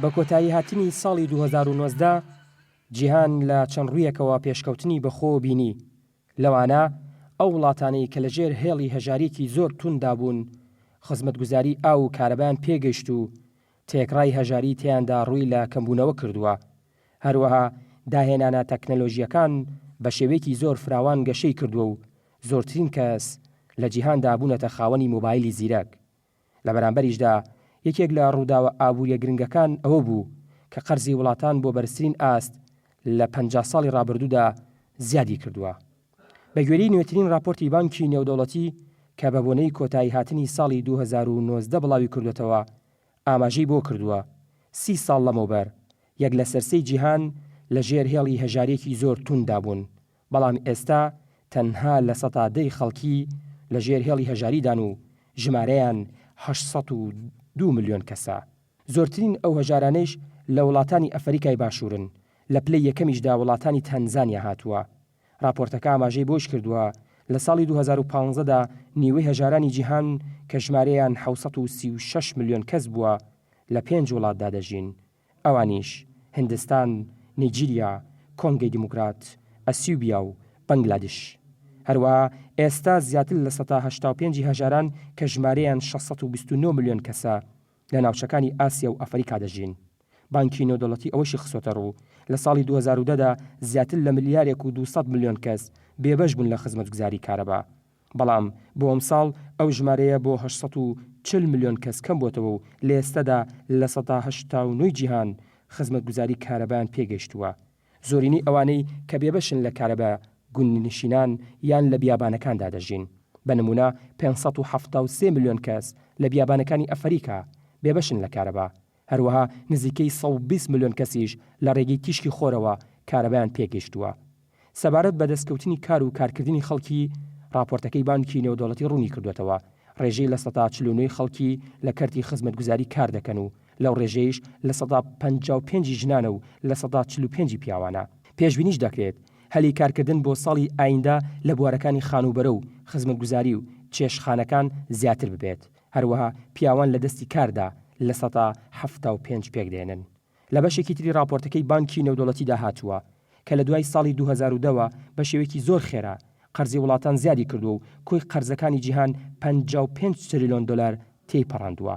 بە کۆتاییهاتنی ساڵی 2019، جیهان لە چەند ڕوویەکەوە پێشکەوتنی بەخۆوە بینی، لەوانە ئەو وڵاتانەی کە لەژێر هێڵی هەژارییەکی زۆر تونددا بوون، خزمەتگوزاری ئاو و کارەبایان پێگەیشت و تێکڕای هەژاری تێیاندا ڕووی لە کەمبوونەوە کردووە. هەروەها داهێنانە تەکنەلۆژییەکان بە شێوەیەکی زۆر فراوان گەشەی کردووە و زۆرترین کەس لە جیهاندا بوونەتە خاوەنی مۆبایلی زیرەک. لە بەرامبەریشدا یەکێک لە ڕووداوە ئابوورییە گرنگەکان ئەوە بوو کە قەرزی وڵاتان بۆ بەرزترین ئاست لە 50 ساڵی ڕابردوودا زیادی کردووە. بە گوێرەی نوێترین ڕاپۆرتی بانکی نێودەوڵەتی کە بە بۆنەی کۆتاییهاتنی ساڵی 2019 بڵاوی کردووەتەوە ئاماژەی بۆ کردووە، سی ساڵ لەمەوبەر یەک لەسەر سێی جیهان لە ژێر هێڵی هەژارییەکی زۆر تونددا بوون، بەڵام ئێستا تەنها 10% ی خەڵکی لە ژێر هێڵی هەژاریدان و ژمارەیان 802 ملیۆن کەسە. زۆرترین ئەو هەژارانەیش لە وڵاتانی ئەفەریکای باشوورن، لە پلەی یەکەمیشدا وڵاتانی تەنزانیا هاتووە. راپۆرتەکە ئاماژەی بەوەیشکردووە، لە ساڵی 2015 دا نیوەی هەژارانی جیهان کە ژمارەیان 736 ملیۆن کەس بووە، لە پێنج وڵاتدا دەژین، ئەوانیش، هیندستان، نیجیریا، کۆنگەی دیموکرات، ئەسیوبیا و بەنگلادش. هەروەها ئێستا زیاتر 85% ی هەژاران کە ژمارەیان 629 ملیۆن کەسە، لە ناوچەکانی ئاسیا و ئەفەریکا دەژین. بانکی نێودەوڵەتی ئەوەشی خستۆتەڕوو، لە ساڵی 2010 دا زیاتر لە ملیارێک و 200 ملیۆن کەس بێبەش بوون لە خزمەتگوزاری کارەبا، بەڵام بۆ ئەمساڵ ئەو ژمارەیە بۆ 840 ملیۆن کەس کەمبووەتەوە و لە ئێستادا 89% ی جیهان خزمەتگوزاری کارەبایان پێگەیشتووە. زۆرینەی ئەوانەی کە بێبەشن لە کارەبا گوندنشینان یان لە بیابانەکاندا دەژین. بە نموونە 573 ملیۆن کەس لە بیابانەکانی ئەفەریکا بێبەشن لە کارەبا. هەروەها نزیکەی 120 ملیۆن کەسیش لە ڕێگەی تیشکی خۆرەوە کارەبایان پێگەیشتووە. سەبارەت بە دەستکەوتنی کار و کارکردنی خەڵکی، ڕاپۆرتەکەی بانکی نێودەوڵەتی ڕوونی کردووەتەوە، ڕێژەی 49% ی خەڵکی لە کەرتی خزمەتگوزاری کار دەکەن و لەو ڕێژەیش 55% ی ژنانە و 45% ی پیاوانە. پێشبینیش دەکرێت هەلی کارکردن بۆ ساڵی ئایندە لە بوارەکانی خانووبەرە و خزمەتگوزاری و چێشتخانەکان زیاتر ببێت، هەروەها پیاوان لە دەستی کاردا 75% پێکدێنن. لە بەشێکی تری ڕاپۆرتەکەی بانکی نێودەوڵەتیدا هاتووە کە لە دوای ساڵی 2010 وە بە شێوەیەکی زۆر خێرا قەرزی وڵاتان زیادی کردووە و کۆی قەرزەکانی جیهان 55 تریلۆن دۆلار تێی پەڕاندووە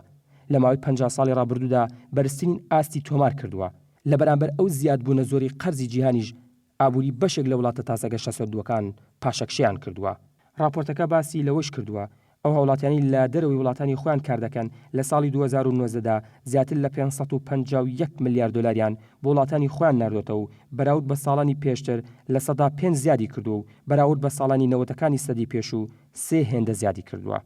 لە ماوەی 50 ساڵی ڕابردوودا بەرزترین ئاستی تۆمار کردووە. لە بەرامبەر ئەو زیادبوونە زۆرەی قەرزی جیهانیش ئابووری بەشێک لە وڵاتە تازە گەشەسەندووەکان پاشەکشەیان کردووە. ڕاپۆرتەکە باسی لەوەیش کردووە، ئەو هاوڵاتیانەی لە دەرەوەی وڵاتانی خۆیان کاردەکەن لە ساڵی 2019 دا زیاتر لە 551 ملیار دۆلاریان بۆ وڵاتانی خۆیان ناردۆتەوە و بەراورد بە ساڵانی پێشتر 5% زیادی کردووە و بەراورد بە ساڵانی نەوەتەکانی سەدەی پێشوو سێ هێندە زیادی کردووە.